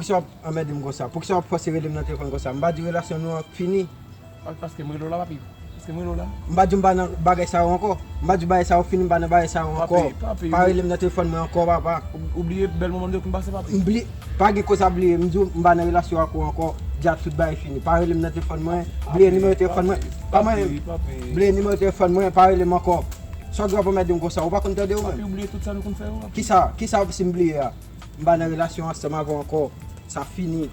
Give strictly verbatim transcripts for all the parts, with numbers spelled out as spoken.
Poukisa w ap anmède m konsa? Poukisa w ap fòse rele m nan telefòn konsa? M pa di relasyon nou an fini. Pa- Paske m rele w la, papi. Paske m rele w la. M pa di m pa nan bagay sa yo ankò. M pa di bagay sa yo fini, m pa nan bagay sa yo ankò. Papi, papi, Pa rele m nan telefòn mwen ankò, papa. Ou- Oubliye bèl moman m te konn pase, papi. M bliye, pa gen koz ap bliye. M di w, m pa nan relasyon ak ou ankò. Dja tout bagay fini. Pa rele m nan telefòn mwen. Bliye nimewo telefòn mwen. Pa mwen. Papi, papi. Bliye nimewo telefòn mwen, pa rele m ankò. Sa w gen pou mèt di m konsa, ou pa konn tande ou Papi, menm. Oubliye tout sa nou konn fè yo, papi. Kisa, kisa si m bliye a? M pa nan relasyon ansanm avè w ankò. Sa fini.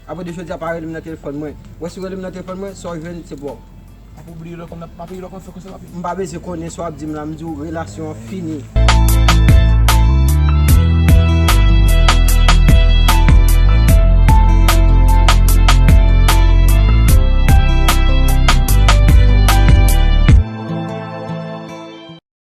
Apre de jodi a pa rele m nan telefòn mwen. Wè si w rele m nan telefòn mwen, sa w jwenn se pou w. Papi, oubliye lè konn, papi, lè konn fè konsa, papi. M pa bezwen konnen sa w ap di m la, m di w relasyon an fini.